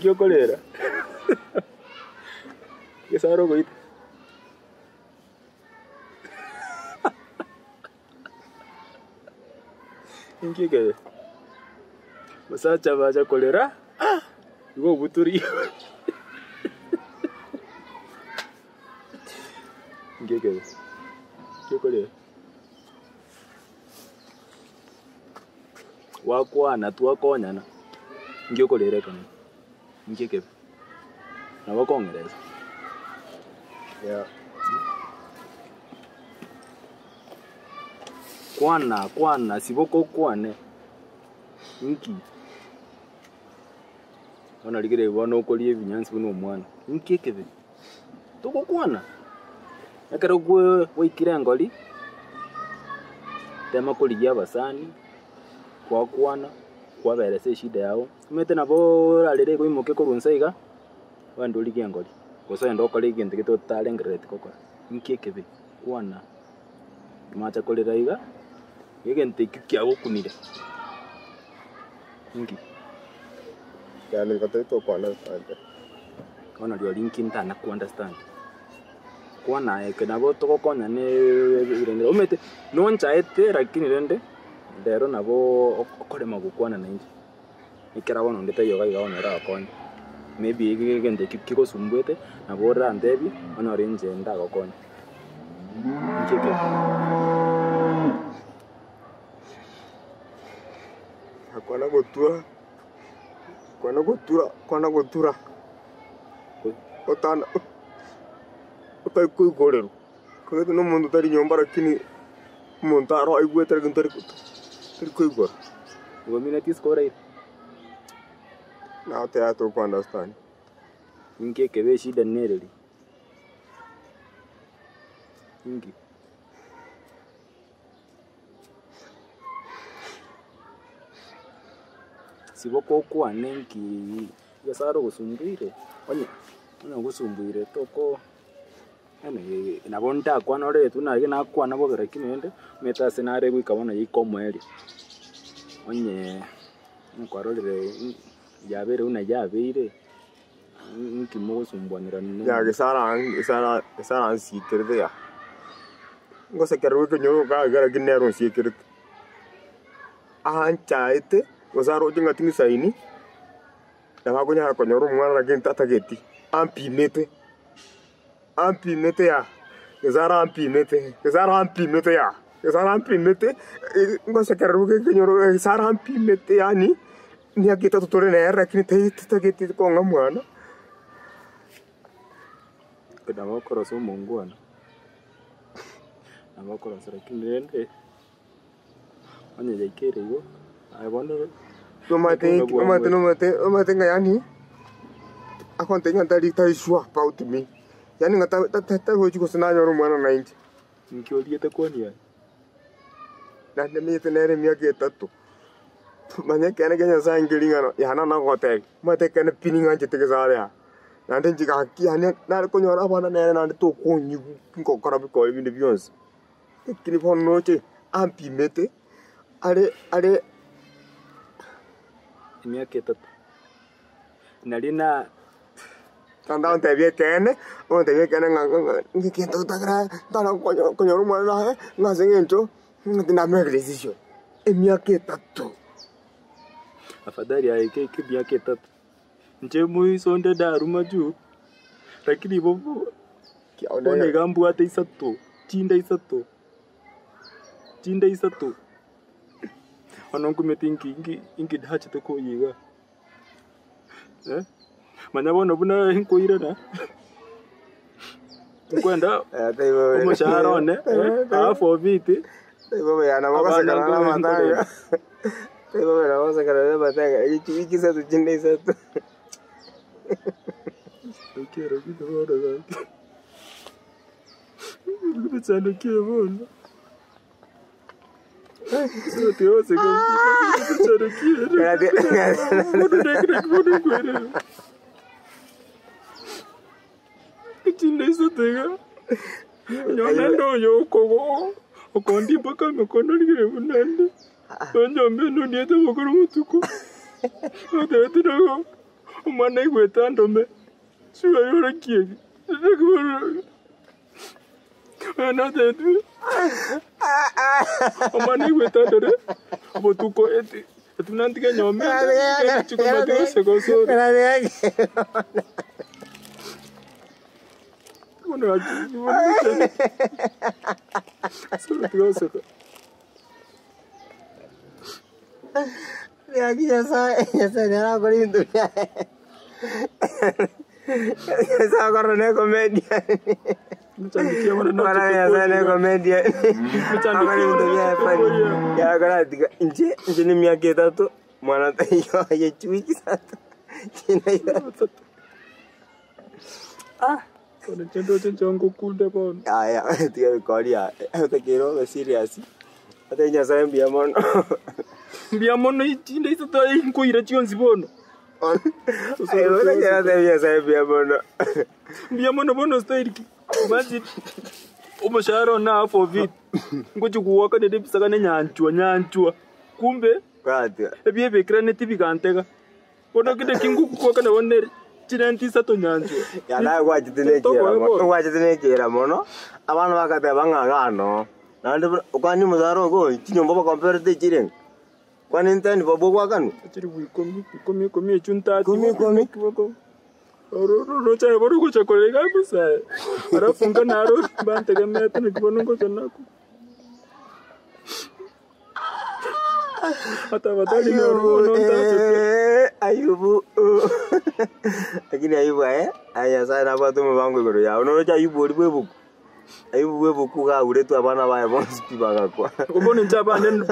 Inki okorera? Gesare ogoita. Inki ekebe? Omosacha bacha korera, ah! Igo obutori Inki ekebe? Inki okorera? Gwakwana twakonyana, inki okorera ekenene? Inki ekebe? Nabo okong'eresa. Yeah. Kwana kwana siboka okwane, inki? Bono rigereria bono okoria ebinyansi buna omwana, inki ekebe? Togokwana, ekero gwaikire engori, tema korigia abasani, gwakwana, kwaberesa eshida yago, omanyete nabo orarere iga oimoke korwa inse iga, ogende origie engori, gose ogende okore egento gete otarengerereti gokora, inki ekebe? Kwana, macha korera iga, egento ekio kiagokunire, inki? Yaani ngotebi tokwana asante. Bono rirorio inki ntana ko understand. Kwana aye eke nabo togokonyana ebirengero omanyete nonchaete lakini rende rero nabo okorema gokwana nainche. Ekero bono onde taiyo iga iga bono oragokonye. Maybe egento ekio kegosumbuete nabo orantebie onyore inche ndagokonye. Inki ekebe? Kwana gotura, kwana gotura, kwana gotura, otana otari koigorerwa, korende na omonto otari nyomba lakini omonto aro aigwete lakini tari tari koigora. Igo mineti isiko oraire. Nabo tayari toko understand. Inki ekebe eshida nereri? Inki? Siboka okwane nki Nyasae ogosumbuire, onye onye ogosumbuire toko yaani nabo ntakwane ore buna riria nakwana bobe lakini rende omanyete ase nare goika bono yaika omoerio. Onye onye kwarorire yabeire buna yabeire, nki mogosumbuanera Ya gesara gesara gesara nsikerete ya. Ngosekererwa ekenyoro iga lakini nere onsiekerete. Anchaete gose aroche ng'a ting'isaini, nabo akonyara konyora omwana lakini tatageti, ampimete, ampimete yaa, gose arampimete, gose arampimete yaa, gose arampimete, ngosekererwa ekenyoro gose arampimete yaani, emiaka etato tore nere lakini tatageti kong'a mwana. Nabo okorosa omongwana, nabo okorosa lakini rende. Onye yaikeire igo, aye bono Omanyete Obobe inki- bwa omanyete mweri. nomanyete omanyete ng'a yaani, agontebia ng'a ntari tari sure about me, yaani ng'a ta- ta- tagochi gose nanyore omwana nainche. Inki oriete kwani aye? Naende menyete nere emiaka etato, manya ekeene kia Nyasaye nkeri ng'a yaani nagotebia, omanyete ekeene pi ning'anchete gese are aa. Naende inche gaki yaani nare konyora abana nere naende tokonyigwa ngokora bikora binde bionsi. Lakini bono noche ampimete are are Emiaka etato. Nari na Naende ontebie ekeene, ontebie ekeene ng'a ng'a ng'a egento ntagera ntara konyo konyora omwana naye, ng'a ase eng'encho ng'a tinamake decision. Emiaka etato. Afadhali aye keke emiaka etato. Inche moiso onde ndaruma juu, lakini ibo bono iga mbwate isato, chinda isato, chinda isato, bono nkumete inki inki inki ndachete koyia igaa eh, manya bono buna nkoirana, nkwenda omoshahara one half of it, abana nkorenda. Ekero kinde bono gaki, emechando ki bono, emechando ki bono naki bono nkwerera, echinde isato iga, onye naende oyo okogo okondi mpaka emekono rigereria buna inde, onyombe ende ondiete bokoro botuko, otebeti nago. Omwana aigwete andome, sure oroki ebi, Oyo natebiwe, omwana aigwete andore, obotuko eti eti buna ntige nyomba ende, chikomati gose gosore. Bono gaki, bono gochia sore tiga goseka. Gaki Nyasaye, Nyasaye nere akore ebinto biaye. Nyasaye akorora ne ecomedian. Mechandikia bono Okora nachete Nyasaye ne koria. ecomedian. Mechandikia Akore ebinto bono biaye nachete funny. koria. Yakora atiga inche, inche ne emiaka etato, mwana taiyo aye chiwiki isato, chinde isato. Ah, bono inche ndoche inche ngokunde bono. Yaya, tiga bikoria, otakeire obe serious, otebi Nyasaye mbuya mono. Mbuya mono chinde isato nkoira chionsi bono. Aye bono ekero otebi Nyasaye mbuya mono. Mbuya mono bono style ki? Imagine omoshahara one half of it ngochi goakanera ebisagane nyanchwa nyanchwa kumbe Kwatiga. ebiebekeraneti bigantega. Bono kende ki ngogoakana bono nere chirenti isato nyanchwa. Ya naye gwachete na ekiira mono, gwachete na ekiira mono, abana bagateba ng'a iga noo. Naende buna kwani omosara ogo chinyomba obakomperete chirenga? Kwani nteni bobe ogwakanwa? Chiribu ikomi, ikomi ikomi echio ntati Ikomi, ikomi. Oroche aye bono ogocha korera iga bosa aye, alafu inka naro bantegemeete naki bono ngocha nako. Ata abatari noro bono ntachete. Eh, Ayubu lakini Ayubu aye, aye Nyasaye nabwate omobango igoro yao. Noroche Ayubu oria bwa ebuku, Ayubu bwa ebuku iga auretwe abana baye bonsi pi bagakwa. Bono inche abande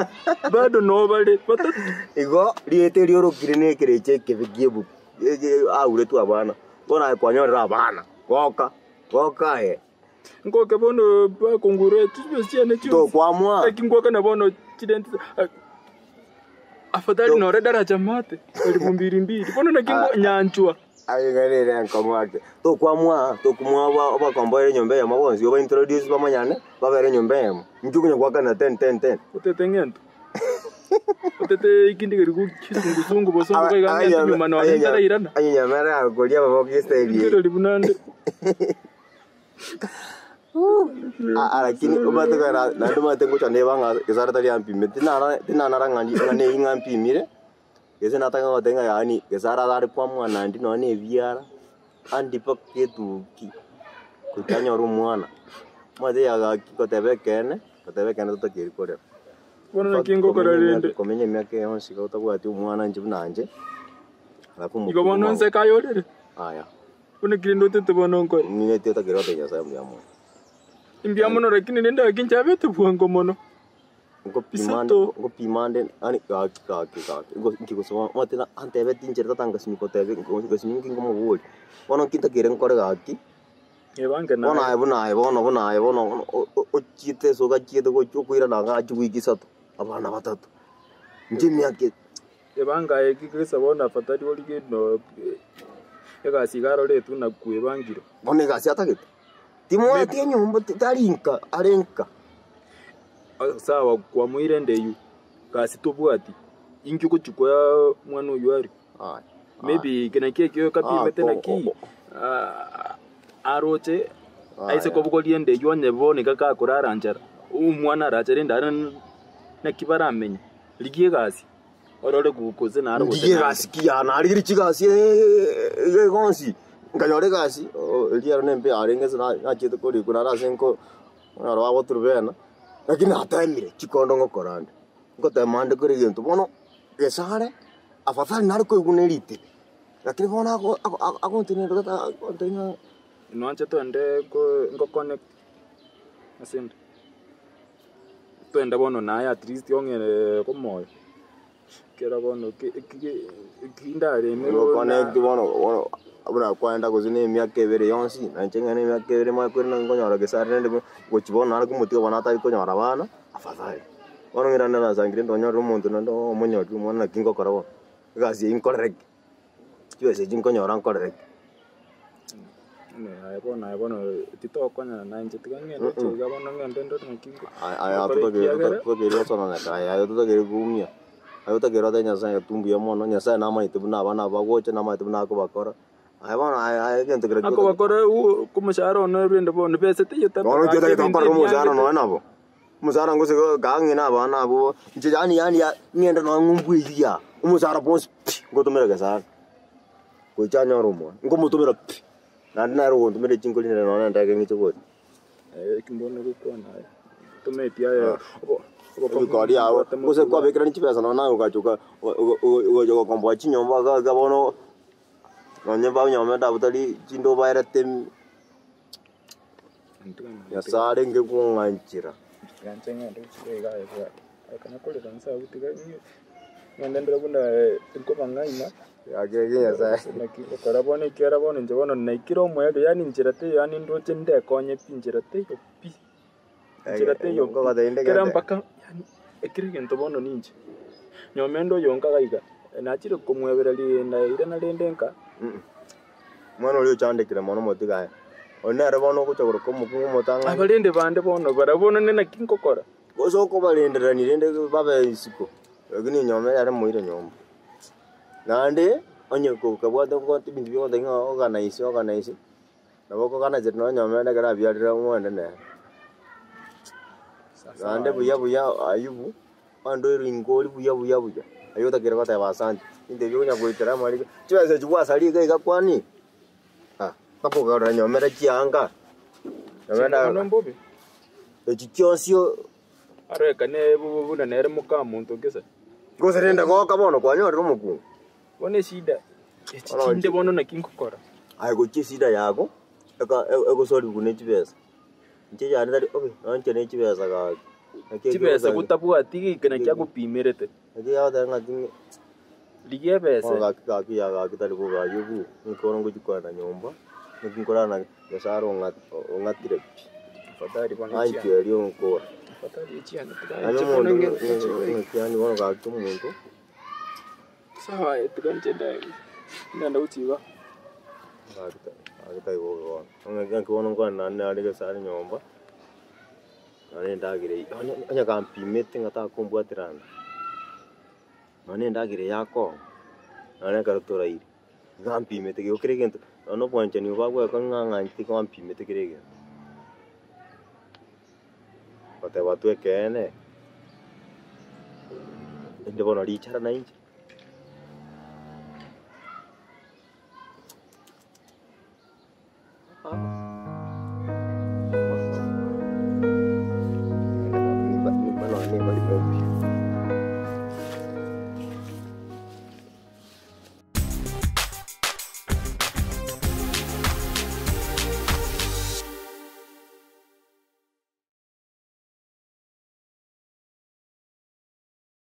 bado nobare batatu. Igo rieta erio orokire na ekerecha ekebe kia ebuku, eke auretwe abana, bono aye kwanyorire abana, goka, goka aye. Ngoke bono bakongurera chibesa chiane chionsi. Tokwamwa. Naki ngwakana bono chirenti afadhali nore daraja mate elfu mbili mbili. Bono naki ngwa nyanchwa. Aye iga nere enkong'u ake. Tokwamwa, tokumwa oba obakomboere enyomba eyemo bonsi, oba introduce bamanyane, babere enyomba eyemo. Inki okonya goakana ten ten ten? Otete ng'ento. Otete ekindi keri kisungusungu bosongo iga ng'ente nyuma nonye ntarairana. Aye nyamera yakoria amaboko estyle eye. Nkerori buna nde. Ah, lakini omanyete kare naende omanyete ngocha neba ng'a gese tari ampimete tinara tinanara ng'a ng'a neywo ng'a mpimire, gese nataka goteba ng'a yaani gese arare kwa mwana ndi nonya na ebiara, andi mpaka etuki, goika anyore omwana. Omanyete yagaki goteba ekeene, goteba ekeene totakeiri korera. Bono naki ngokora rende. Komenya emiaka eye yonsi iga otabwati omwana inche buna inche, alafu Igo bono nse kayorere. Aya. Buna ki rende otete bono nkore? Ng'ineti otakeri gotebia Nyasae mbuya mono. Imbuya mono lakini rende gaki nchabete bwango mono. Ngopima nde, Isato. ngopima nde, yaani gaki gaki gaki, ngo inki gosoma omanyete na antebeti inche tata ngasinywa kotebia ngasinywa nki nkomoboria. Bono nki ntakeire nkore gaki, Ebange bono naye. aye buna aye bono buna aye bono bono o- o- ochiete ase ogachiete gochia okoirana iga chiwiki isato, abana batato, inche emiaka. Ebange aye gesa bono afadhali orige no egasi iga aroretwe na kwebangire. Bono egasi atagete, timoeti enyomba tari nka, are nka. Sawa kwamoire ende eywo, gasi tobwati, inki ogochia koa omwana oywo aria? Aya. Maybe eke naki ekio kapimete Ah, naki, aroche aise kobogoria ende eywo onye bono iga gakorara nchara, omwana arache rende are naki baramenye, rigia egasi. Orore gose naro gose Ndigie nande. egasi ki yaa narigirie chigasi iga iga onsi, nkanyora egasi eria ero nembe yarenge ase nachiete korikwa naro ase nko naro bagoturubena, lakini natemire chikondo ngokora nde, ngotema ande kera egento bono, gesare afadhali nare koigwa na eritebe, lakini bono ago ago agontenena agontebia ng'a. Inwanche twende ko ngoconnect ase ende. Twende bono naye at least ong'e komoyo, ekero bono ki ki ki ndaremerwe Connect bono bono buna kwaenda gose na emiaka ebere yonsi, na inche ng'ende emiaka ebere manye kweri nkonyora gese are rende gochia bono nare komotiga bono atari konyora abana, afadhali. Bono ng'irane nasangire ntonyore omonto naende omonyorire omwana naki ngokora bono, egasi eywo nkorere ki? Chibesa echi nkonyora nkorere ki? Aye bono aye bono titokonyana na inche tiga ng'ende Mm-mm. iga bono ng'ende ndore naki Aya ngokora ekiagera totakeire gosononeka aya aya totakeire koumia. Aye otakeire otebe Nyasaye ng'a mbuya mono, Nyasaye namanyete buna abana aba bagocha, namanyete buna akobakora. Aye bono aye aye egento keria kiotagete. Akobakora omoshahara one rende bono besa teiyo tata Bono gaki nki otagete ebinto gokorera omoshahara ebiangete. nonya nabo? Omoshahara ngose kaa ng'ina abana abwo, inche yaani yaani ng'ende nonya ng'umbu eyio yaa, omoshahara bwonsi pi, ngotomera gesare. Gocha anyore omwana, nkomotomera pi, naende nere ogontomera chinkori nere nonya nendege ng'iche gocha. Eki mbono gokwana aye, tometi aye Ebikori yao, gose kwabekerania chibesa nonya naye ogacha oka ogocha gokomboa chinyomba iga iga bono, nonye banyomete abwo tari chinde obaerete Nyasae arenge kong'anchera. Ng'ende ndore buna nkobang'aina, Gaki Nyasae. naki gokora bono ekiagera bono inche bono naikire omoerio, yaani inchera teiyo yaani ndoche ndekonye pi inchera teiyo pi, inchera teiyo pi. Nkogotebia inde Kera gete. mpaka yaani ekero egento bono ninche, nyomende oyonka iga iga, nachire komwebereria nairana rende nka. Omwana oria ochandekire mono motiga aye. Oyo nere bono ogocha koroka omokungu omotang'ani. Abarende bande bono barabwo bono naki nkokora. Gose okobarenderania rende babe isiko, lakini enyomba eyare moire nyomba. Naende onye kokabwate ebinto bigotebi ng'a organise organise, nabo okoganachera nonya enyomba ende ekero abiarire omwende nere. Naende buya buya Ayubu, onde ringori buya buya buya, aywo otakeire goteba asante, ebinto ebio okonya goetera amariko, chibesa echio gwasaria iga iga kwani, ah, mpaka okarora nyomba ere chianga, nyomba Bono ere mbobe. Echi chionsi o. Arorekane buna nere mokamonto gese. Gose rende goka bono kwanyorire omokungu. Bono eshida echi chinde bono naki ngokora? Aye gochia eshida yago eka egosorigwa ne chibesa. Inche yane tari obe nonya ne chibesa gaki. Naki Chibesa gotabwati geke naki agopimerete. Naki yagoteba ng'a ting'e. Rigia ebesa. Bono gaki gaki ya gaki tari bobe ayio bu, ninki bono ngochia kogenda nyomba, naki nkorara na Nyasaye aro ong'atire pi. Afadhali bono Anchwa echiana. erio nkora. Afadhali echiana tiga Yaani inche bono omonto ng'ende gochia ng'aki yaani bono gaki omonto. Sawa aye tiga inche ndende gochia igaa. Gaki gaki tari bobe bono. Ng'aki bono nkogenda naende nare gese nyomba, nonye endagera eywo, onye onye gampimete ng'a takombwaterana. Nonya na endagera eye akoa, nonya na ekero toraire, iga ampimete igo kera egento, nonya na obwanchani obo bagwekora ng'a ang'anchete igo ampimete kera egento. Goteba tu ekeene, inde bono richara nainche.